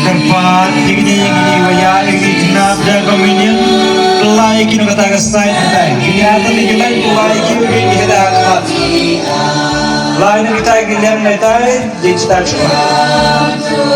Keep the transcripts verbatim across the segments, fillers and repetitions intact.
Kyrpad ïa kine, ïa kine kiba ïaid ïa kine ki jingïap da communion. Pynlait ïa ki na kata ka side, kata. Kine artylli ki lait, pynlait ïa ki, ïa ki kata ka side. Lait na kata ki lem na kata, ïa ki kata ka side.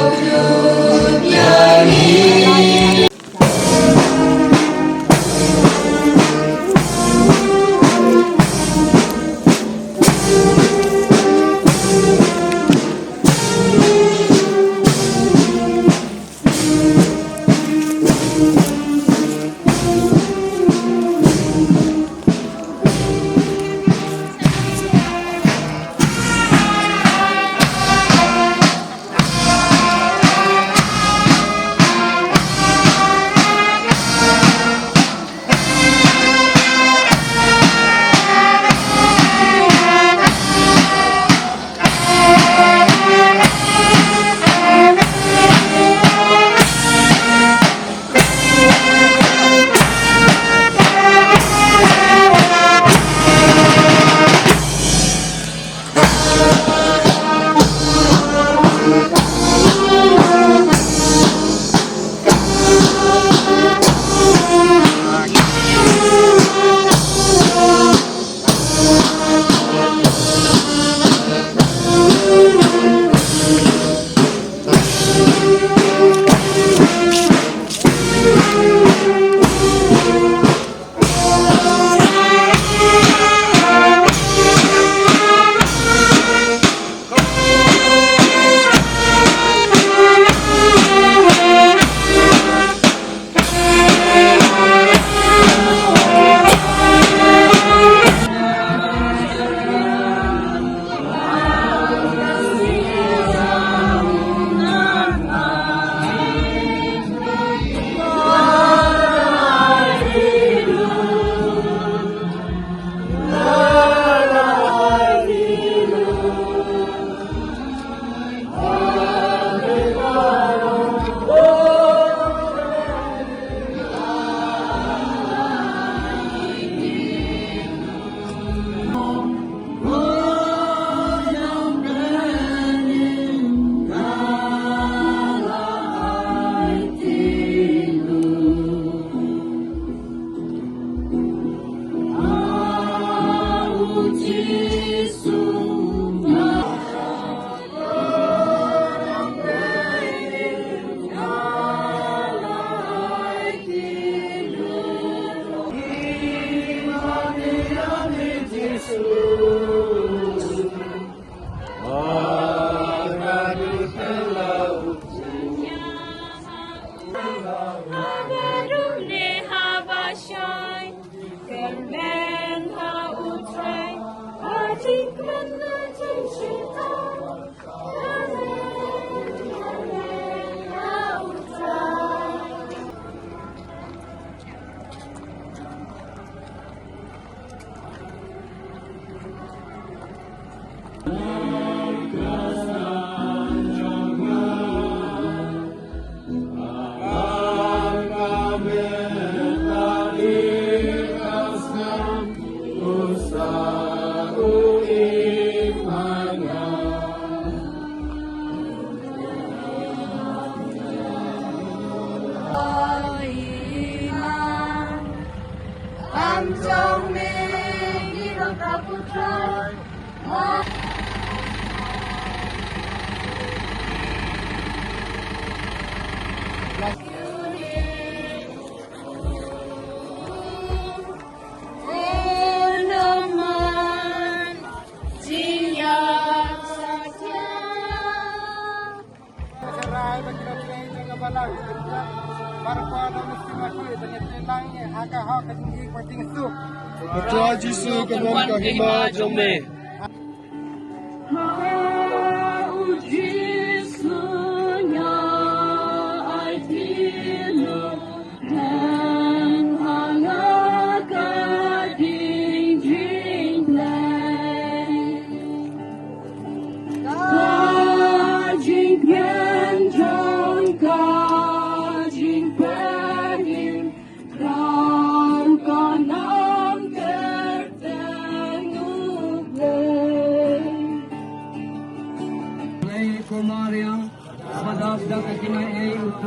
Ko Trai Jisu, ka mon ka hima jong me.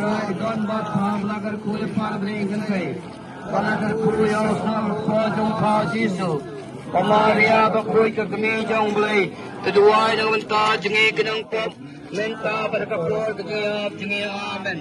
Don bad pha ba la kyrkhu ïa u Kpa bneng kynthei, ba la kyrkhu ïa u Kpa jong pha Jisu. Ba Maria bakhuid ka kmie jong U Blei, to duwai na ka bynta jong ngi ki nongpop, mynta bad ha ka por ka jingïap jong ngi. Amen.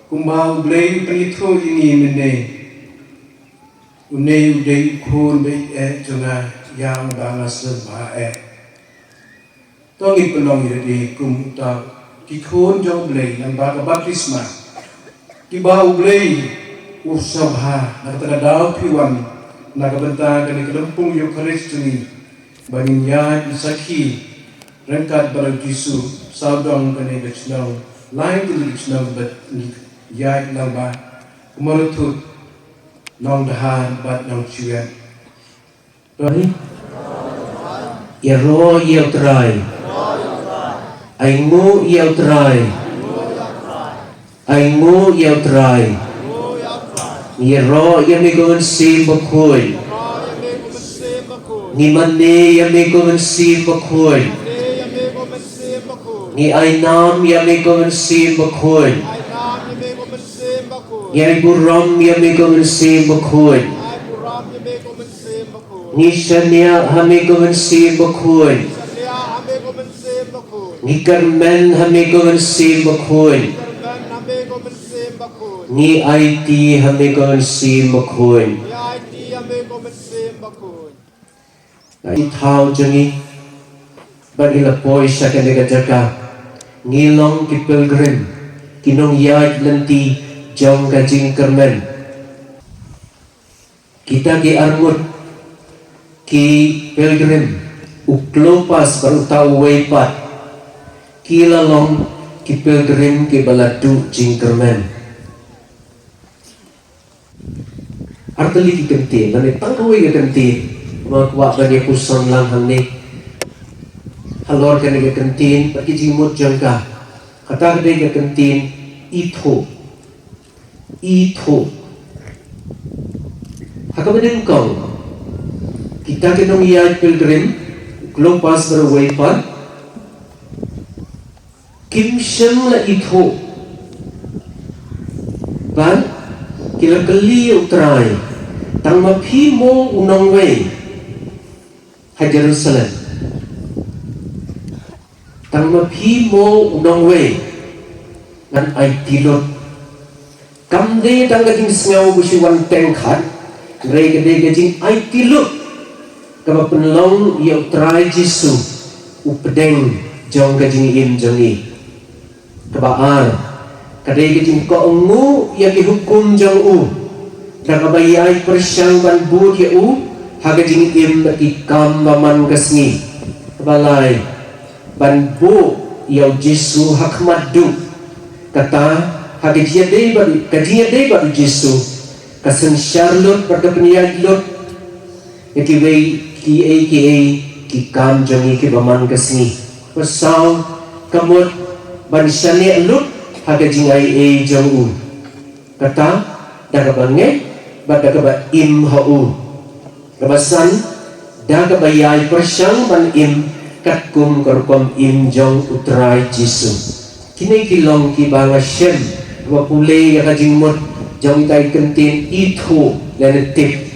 Kumba U Blei u pynithuh ïa ngi mynne. Une u dei u khun ba ïeit jong nga, ïa uba nga sngewbha eh. To ngin pynlong ïa lade kum uta ki khun jong U Blei lyngba ka baptisma. Kiba U Blei u sngewbha, na kata ka daw phi wan na ka bynta kane ka lympung Eukharist jong ngi, ba ngin ïaid sakhi ryngkat bad U Jisu, sawdong kane ka shnong, lai tylli ki shnong ba ngi ïaid lyngba, ka marathut Nongdhar bad Nongchwet. Ïaroh ïa U Trai. Ainguh ïa U Trai. Ainguh ïa U Trai. Ngi ïaroh ïa me ko Mynsiem Bakhuid. Ngi mane ïa me ko Mynsiem Bakhuid. Ngi ainam ïa me ko Mynsiem Bakhuid. Ngi ai burom ïa me ko Mynsiem Bakhuid. Ngi shaniah ha me ko Mynsiem Bakhuid. Ngi kyrmen ha me ko Mynsiem Bakhuid. Ngi aiti ha me ko Mynsiem Bakhuid. Ngi thaw jong ngi ba ngi la poi sha kane ka jaka. Ngi long ki pilgrim, ki nongïaid lynti jong ka jingkyrmen. Kita ki arngut ki pilgrim, u Klopas bad uta uwei pat, ki la long ki pilgrim kiba la duh jingkyrmen. Ar tylli ki kyntien, lane tang kawei ka kyntien ba nga kwah ban ïa puson lang hangne halor kane ka kyntien bad ki jingmut jong ka. Kata ka dei ka kyntien ithuh. Ithuh. Ha kaba nyngkong, kita ki nongïaid pilgrim, u Klopas bad uwei pat, kim shym la ithuh ba ki la kylli ïa U Trai, tang ma phi mo u nongwei ha Jerusalem? Tang ma phi mo u nongwei? Ngan aiti lut. Kam dei tang ka jingsngew ba shu wan teng khat, hynrei ka dei ka jingaiti lut kaba pynlong ïa U Trai Jisu u pdeng jong ka jingim jong ngi. Kaba ar, ka dei ka jingkohnguh ïa ki hukum jong u, da kaba ïai pyrshang ban bud ïa u ha ka jingim bad ki kam ba man ka sngi. Kaba lai, ban buh ïa U Jisu ha khmat duh. Kata, ha ka jingïadei bad, ka jingïadei bad U Jisu, ka synshar lut bad ka pynïaid lut Ïa kiwei kiei kiei ki kam jong ngi kiba man ka sngi. Kaba saw, ka mut ban shaniah lut ha ka jingaiei jong u. Kata, da kaba ngeit bad da kaba im ha u. Kaba san, da kaba ïai pyrshang ban im katkum ka rukom im jong U Trai Jisu. Kine ki long kiba nga shem ba pule ïa ka jingmut jong ita i kyntien ithuh lane tip.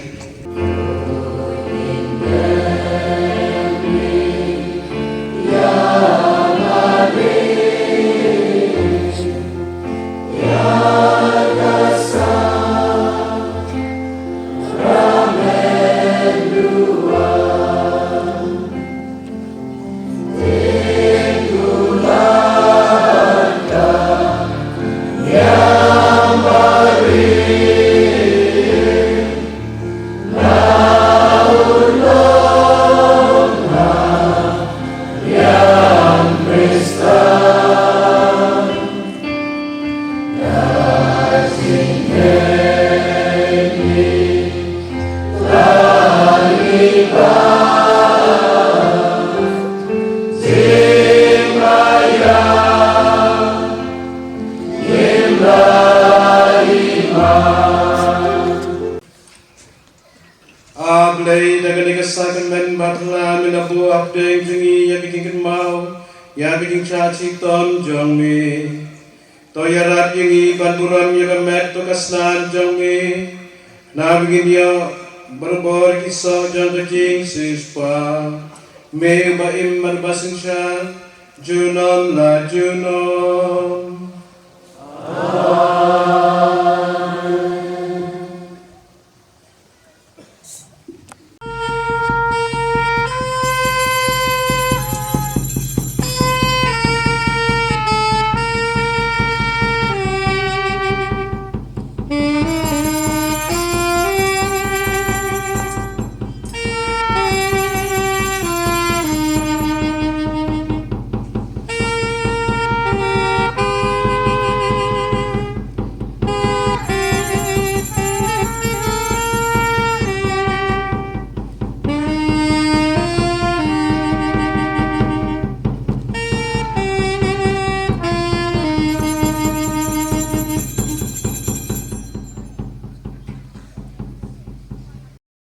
A Blei, da kane ka sakramen ba thylla me la buh hapdeng jong ngi ïa ka jingkynmaw ïa ka jingshah shitom jong me. To ïarap ïa ngi ban burom ïa ka met bad ka snam jong me, naba ngin ïoh barabor ki soh jong ka jingsiewspah. Me uba im bad uba synshar junom la junom.